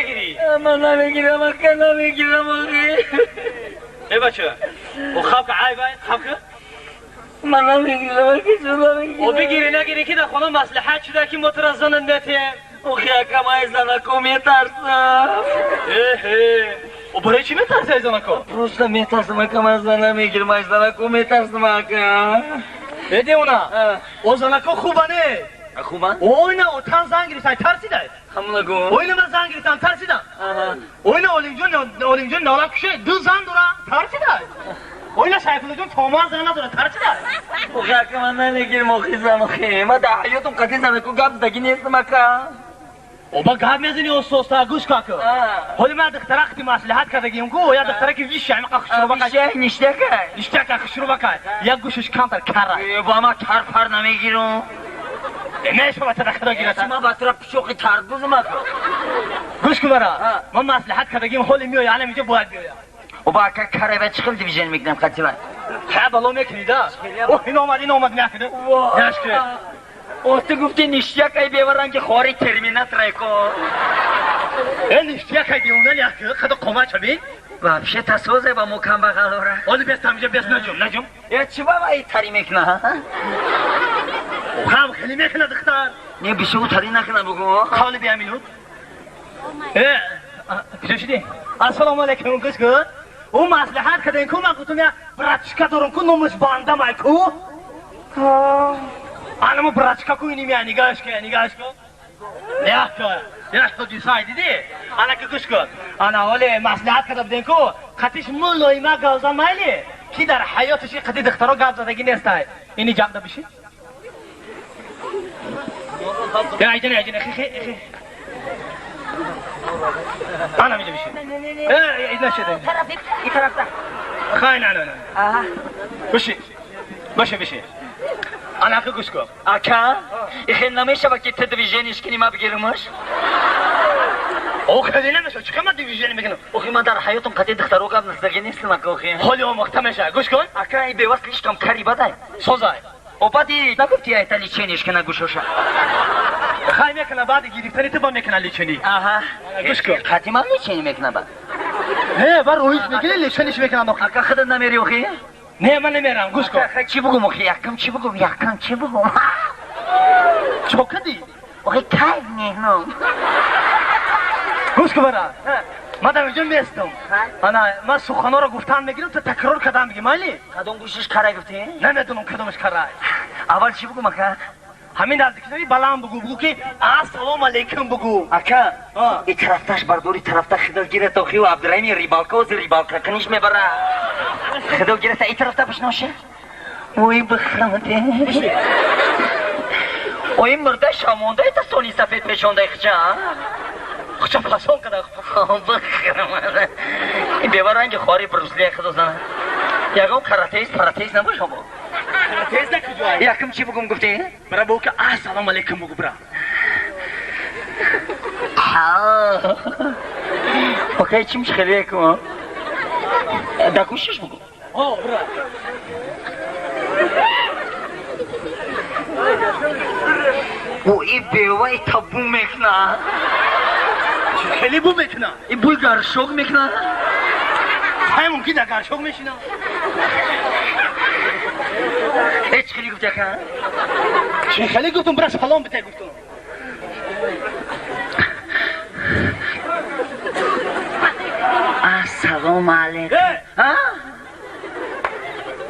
намегирӣ? Ман намегирам, ака, намегирам, охи. Э бача, о хавка айб ай, хавка? Ман намегирам, ака, чун намегирам. О бигирӣ нагирӣ ки дар хона маслиҳат шуда ки мо тура занат метиҳем. Охи, ака, ман аз занако метарсам. Эҳе, о барои чӣ метарсӣ аз занако? Просто метарсам, ака, ман зан намегирам, аз занако метарсам, ака. Э девона, о занако хуба не? Хубан? Ойна, о тан зан гирифтай, тарсидай. Ҳамона гу. Ойна ман зан гирифтам, тарсидам. Ойна Олимҷон налак куше, ду зан дора, тарсидай. Ойна Сайфуллоҷон томар зан надора, тарсидай. Охи, ака, ман намегирам, охи, зан, охи. Ман дар ҳаётам қатъи занако гап задагӣ нестам, ака. Оба гап мезани оста-оста, гӯш кун, ака. Ҳоли ман духтара қити маслиҳат кардагим ку, я духтара ки вишша, ҳамиқа хушрӯ бакай. Вишша, ништякай. Ништякай, хушрӯ бакай. Як гӯшаш камтар кара. Ба ман тар-пар намегирам. Мешавад та худо гирад. Ман ба тура пичоқи тарбузам, ака. Гӯш кун бара. Ман маслиҳат кардагим, ҳоли меоя, ана инҷо бояд биёя. Оба ака, карай ба чӣ хел движение мекунам қатива? Ҳа, бало мекунӣ да? О, ин омад, ин омад, меакида. Яшки. О, ту гуфти ништякай беваранги хори терминатор ко. Э, ништякай девона яки, қадо қомат чабин? Вообще тасозе ба мо камбағалора. Оли бес тамҷа бес наҷум, наҷум. Э, чӣ ба вай тари мекуна? Хам хеле мекуна духтар. Не, бисёр тари накуна бугу. Қавли биаминут. Э, куҷо шудӣ? Ассалому алайкум, гӯш кун. Ӯ маслиҳат кардем ку, ман гуфтам я братчика дорам ку, номаш Бандамай ку. Анамо братчика ку иним я, нигоҳш кун, нигоҳш кун. Яхко, яхко дисай дидӣ? Ана ки гӯш кун. Ана ҳоле маслиҳат карда будем ку, қатиш мулоима гап зан майли, ки дар ҳаёташ қати духтаро гап задагӣ нестай. Ини ҷамъда бишин. Я, айҷана, айҷана, хи, хи, хи. Ана инҷа бишин. Э, нашуда. И тарафта. Хай, на, на, на. Бишин. Бишин, бишин. Ана ки гӯш кун. Ака, ихел намешава ки ту движениеш кунӣ, ма бигирамаш? О, хеле намешава. Чӣ ман движение мекунам? Охи, ман дар ҳаётам қатъи духтаро гап задагӣ нестам, ака, охи. Ҳоли омӯхта мешава. Гӯш кун. Ака, ин бева слишком кари бадай. Созай. О, баъди нагуфти айта лечениеш кина гӯшоша. Хай мекуна, баъди гирифтани ту ба мекуна лечени. Аҳа. Гӯш кун. Қатъи ман лечени мекуна баъд. Не, бар роҳиш мегири, лечениш мекунам охи. Ака, худат намери охи? Не, ман намерам, гӯш кун. Ака, чӣ бугум охи? Якам чӣ бугум? Якам чӣ бугум? Чо кардӣ? Охи, кайф мекунам. Гӯш кун бара. Ман дар инҷо местам. Ана, ман суханҳоро гуфтан мегирам, ту такрор кардан мегӣ, майли? Кадом гӯшиш карай гуфтӣ? Намедонам кадомаш карай. Аввал чӣ бугум, ака? Ҳамин наздикинави баланд бугу, бугу ки ассалому алайкум бугу. Ака, и тарафташ бардори тарафта хидо гирад охи, ва Абдураҳими рибалка ози рибалка куниш мебара. Хидо гирад, и тарафта бишноша. Ой, бихрамате. Ой, мурда шамонда это сони сафед пешонда хча. Хча фасон када. Бихрамате. Ин беваранги хори Брюсли хидо зана. Ягон каратеист, паратеист набошам. Тез на куҷо? Якум чӣ бугум гуфтӣ? Бара бугу ки ассалому алайкум бугу, бра. Окей, чим хеле кун? Да гӯшиш бугу. О, бра. О, и бева и табу мекна. Хеле бу мекна. И буй гаршок мекна. Хай мумкин да гаршок мешина. Э, чӣ хеле гуфти, ака? Чӣ хеле гуфтум, бра, салом бите гуфтум. Ассалому алайкум. А?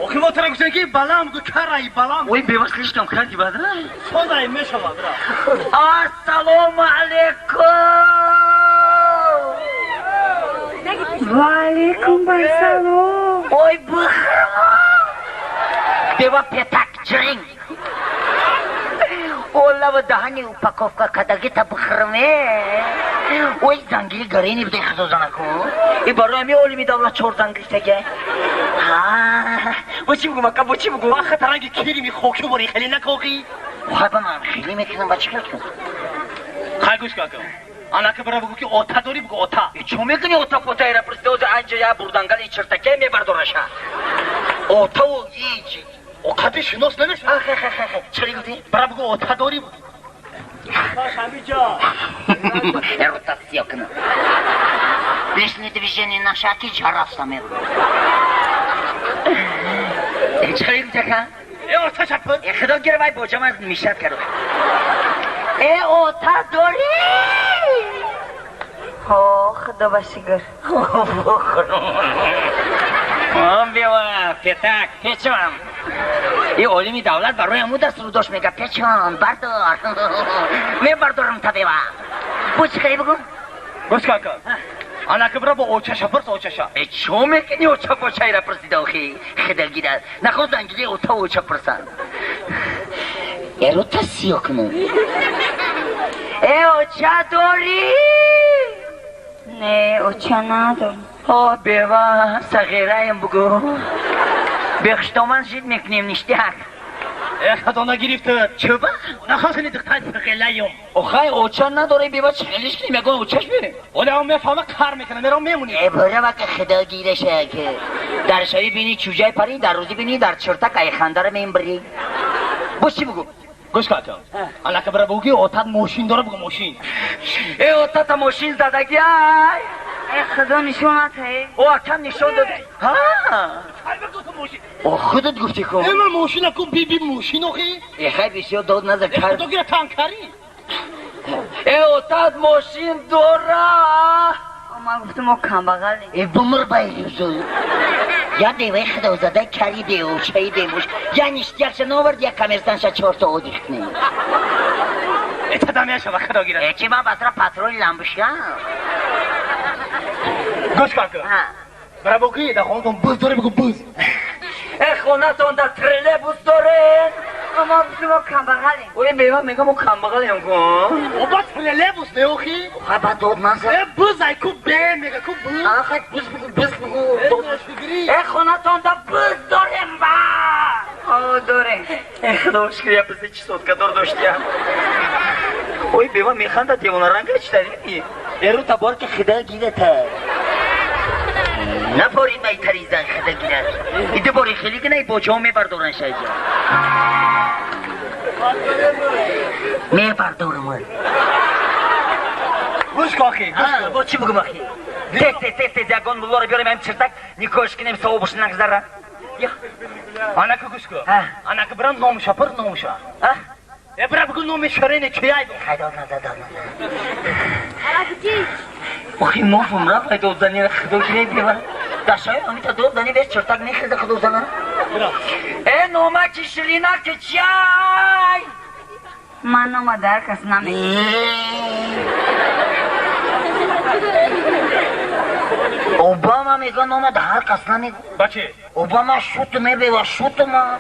Охи, мо тура гуфтем ки баланд бугу, карай баланд. Ой, бева слишком карди бад, а? Созай мешава, бра. Ассалому алайкум. Ва алайкум ассалом. Ой, бихрам. Бева петак чиринг. Олава даҳани упаковка кадагита бихраме. Ой, зангили гарени биде худо занаку. И барои ҳами олими давлат чор зангил теге. Бо чӣ бугум, ака, бо чӣ бугум? Аха, таранги кирими хоки бори хеле накоқӣ. Хай, ба ман хеле мекунам, ба чӣ кор кунам? Хай, гӯш кун, ака. Анака бара бугу ки ота дорӣ, бугу ота. Чо мекунӣ ота потайра пурсида, ози анҷа я бурдангали чиртаке мебардораша. Отаву иҷ. О, қади шинос намешавад. Ахахахах. Чӣ гуфтӣ? Бара бугу ота дорӣ. Ротация кунам. Лишний движение наша ки ҷарафта мерам. Чӣ хеле гуфтака? Э, ота шапур. Э, худо гира, вай боҷам аз мишат кард. Э, ота дорӣ? Ҳо, худо ба шукр. Бева, петак, печон. И олими давлат барои ҳаму дастуру дошт, мега: печон, бардор. Мебардорам та, бева. Бу чӣ хеле бугу? Гӯш кун. Анаки бира бо очаша пурс, очаша. Э, чо мекунӣ, оча почайра пурсида охи? Хидал гирад. Нахост зангили ота оча пурсанд. Эрота сиё кунам. Э, оча дорӣ? Не, оча надорам. О, бева, сағираем бугу. Бехштоман жид мекунем, ништяк. Э, худо нагирифта. Чуба? Нахост ини духтари сағираем. Охай, оча надорӣ, бева, чӣ хелиш кунем, ягон очаш бе? Оле ам мефаҳма, кар мекунам, мерам мемонӣ. Э, бирава ки худо гираша ки. Дар шавӣ бини чӯҷай парӣ, дар рӯзӣ бини дар чиртак айхандара мембирӣ. Бо чӣ бугу? Гӯш кун. Анаки бира бугу ки отат мошин дора, бугу мошин. Э, отата мошин задаги ай. Э, худо нишон натае. О, акам нишон дода. Ҳа? О, худат гуфтӣ ку. Э, ман мошина ку, биби мошин охи. Э, хай, бисёр дод наза Э, кар. худо гира, танкарӣ. Э, отат мошин дора. О, ман гуфтам, мо камбағалем. Э, бумр байрӯзу. Я беваи худозада кари беочаи бемуш. Я ништякша навард, я коммерсанша чорта одих кунем. Э, тада мешава, худо гира. Э, чи ман басра патроли ламбушкам? Гӯш кун. Бира бугу ки дар хонатон буз дорӣ, бугу буз. Э, хонатон дар троллейбус дорен? О, ма гуфтам, мо камбағалем. Ой, бева, мегам, мо камбағалем ку. О, ба троллейбус не охи? Хай, ба дод наза. Э, буз ай ку, бе мега ку буз. А, хай, буз бугу, буз бугу. Э, ношукрӣ. Э, хонатон дар буз дорем ба. О, дорем. Э, худо шукр, я бизи чи соткадор доштиям. Ой, бева механда, девонаранга читари. Эру табор ки хида гирата. Напорид май таризан, хида гират. Иди бори хели кунай, боҷаҳо мебардоран шайҷа. Мебардорам. Гӯш кун охи, гӯш кун. Бо чӣ бугум охи? Тез, тез, тез, тез ягон муллоро биёрем, ам чиртак никош кунем, савобуш нагзара. Анаки гӯш кун. Анаки бира номуша пур, номуша. Э, бира бугу номи ширине чияй. Хай, дод наза, дод наза. Охи, нофум рафт, ай дод зани, худо гире, бева. Дар шави амита дод зани бес чиртак мехеза, худо зана. Э, номаки ширинаки чай. Ман нома дар кас намегӯям. Обама мега, нома дар ҳар кас намегӯ. Бачи? Обама шут мебева, шутма.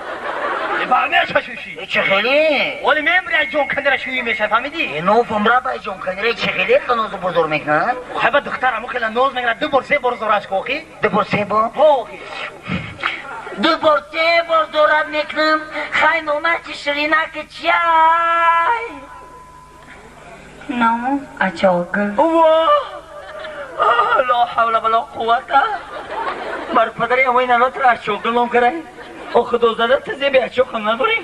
Э, ба мешашуши. Э, чӣ хеле? Оли мемри, ай ҷон кандира шӯӣ меша, фаҳмидӣ? Э, нофум ра, бай ҷон кандира чӣ хеле нози бозор мекунад? Хай, ба духтар аму хела ноз мекунад, ду бор, се бор зораш ку охи. Ду бор, се бор? Ҳо, охи. Ду бор, се бор зорат мекунам. Хай, номаки ширинаки чай. Ному Ачогул. Во! Ла ҳавла вала қуввата. Бар падари амои нанотро Ачогул ном карай. О, худозада, тизе бе Ачогул надорӣ?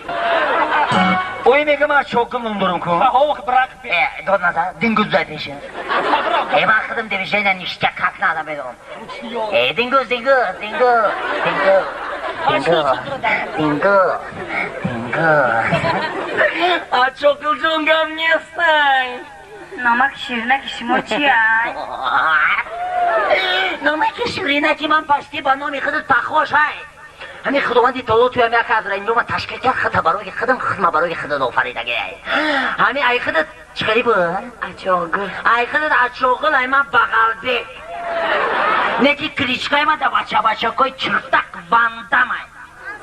Ой, мегам, Ачогул ном дорам ку. Ҳо, брак. Э, дод наза, дингуз зай пеша. Э, ман худам движения ништяк как надо медонам. Э, дингуз, дингуз, дингуз, дингуз. Дингуз, дингуз, дингуз. Ачогул ҷон, гап нестай. Номаки ширинаки шумо чиай? Номаки ширинаки ман почти ба номи худат похож ай. Ҳамин худованди таоло туям як аз раинома ташкил кард, хата барои худам, худма барои худат офаридаги. Ҳамин ай худат чӣ хеле буд? Ачогул. Ай худат Ачоғул, ай ман Бағалбек. Неки кличкаи ман да бача-бачакои чиртак Вандамай.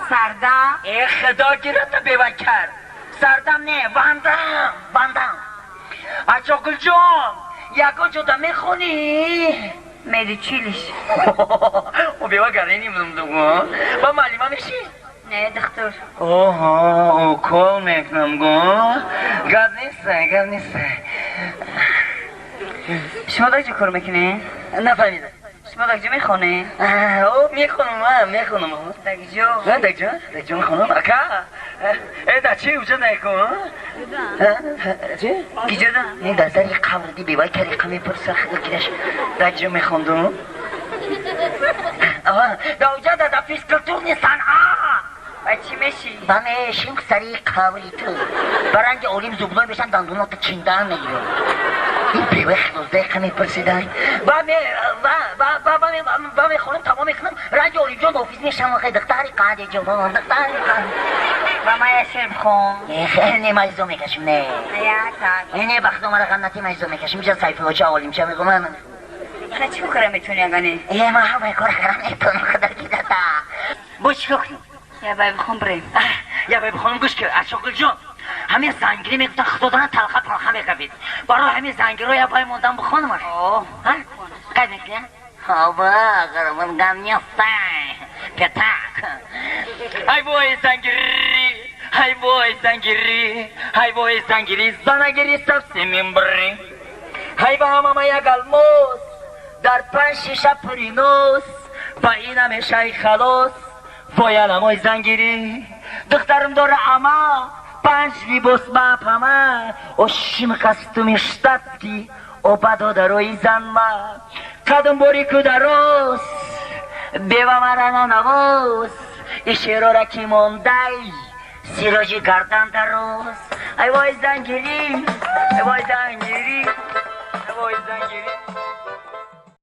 Сардам? Э, худо гирата, бева кард. Сардам не, Вандам, Вандам. Ачоғулҷон, ягон ҷода мехонӣ? Медучилиш. О, бева, гарени мдугу. Ба муаллима мешӣ? Не, духтур. Оҳо, укол мекунам гу. Гап нест, гап нест. Шумо дар ҷо кор мекунед? Нафаҳмидам. Шумо дар ҷо мехонед? О, мехонам, мехонам. Дар ҷо? Дар ҷо, дар ҷо мехонам. Ака, Э да чи уҷа найкун? Чи? Киҷода? Ин дар сари қабр ди бевай тариқа мепурса хидаш. Дар ҷо мехондум? Да уҷа да физкультурный санъат. Ба чӣ мешӣ? Ба мешим сари қабри ту. Баранги олим зубной мешам, дандуното чиндан мегирам. Ин бевай хилоздаиқа мепурсидай. Ба ме ба ба ба ба ба мехонам, тамом мекунам, ранги олимҷон офис мешам, охе духтари қанди ҷон, духтари қанд. Ба ман я шеър бихон. Не, майзо мекашим, не. Я так. Не, ба худо мара ғаннати майзо мекашим. Иҷа Сайфуллоча олимча мегӯм. Ана чӣ кора метавонӣ агане? Е, ман ҳамаи кора кардам метавонам, худо кидата. Бо чикор кунем? Я бай бихон бирем. Я бай бихонам, гӯш кар, Ашоқулҷон. Ҳамин зангирӣ мегуфтан, худо донад, талха палха меқабид. Барои ҳамин зангиро я бай мондам бихонам. О. Ҳа? Қайд мекунӣ? Хоба, ғармон гам нестай. Пятак. Ай вой зангири, ай вой зангири, ай вой зангири, занагири сабсимин бри. Ай ба ҳама як алмос, дар панҷ шиша пуринос, ба ина мешай халос, вой аламой зангирӣ. Духтарам дора ама, панҷ либос ба пама, ошим костюми штатский, оба додарои занма. Қадам бори кударос, бева мара нанавоз, ишерора ки мондай, сироҷи гардан дароз. Ай вой зангирӣ, ай вой зангирӣ, ай вой зангирӣ.